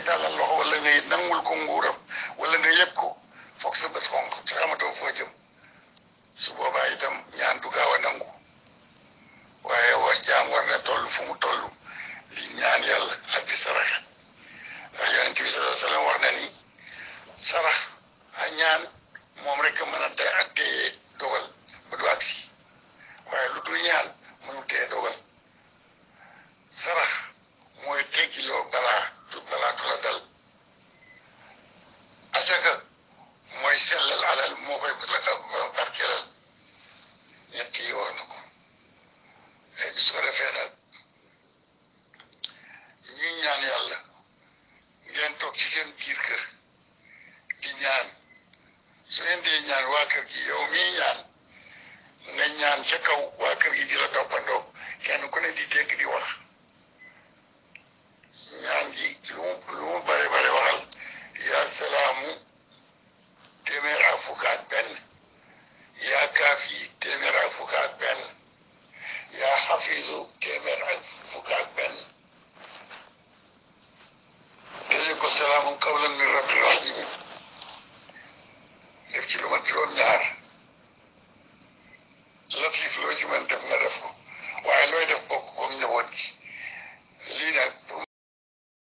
koy tàllal loxo wala nga nangul ko nguuram wala nga yëg ko foog sa bët xonq te xamatoo foo jëm su boobaa itam ñaan du gaaw a nangu waaye wax jaam war na toll fu mu toll di ñaan yàlla ak di saraxe ndax yonent bi sallallahu alayhi wa sallam wax na ni sarax a ñaan moom rek a mën a tey ak téye dogal ba du agsi waaye lu dul ñaan mënu téye dogal sarax mooy teggiloo balaa du la dal asaka mooy sellal alal moo koy barkelal ñett yi wax na ko léegi su ko defee nag ñi ñaan yàlla ngeen toog ci seen biir kër di ñaan su ngeen dee ñaan waa kër gi yow mii ñaan nga ñaan ca kaw waa kër gi di la toppandoo kenn ku ne di dégg di wax ñaan gi lu mu bare bare waxal yaa salaamu téeméer ak fukk ak benn yaa kaafi téeméer ak fukk ak benn yaa xafiisu téeméer ak fukk ak benn tëje ko salaamun qawlan min rabbir rahim def ci lu mat juróom-ñaar latif loo ci mën def nga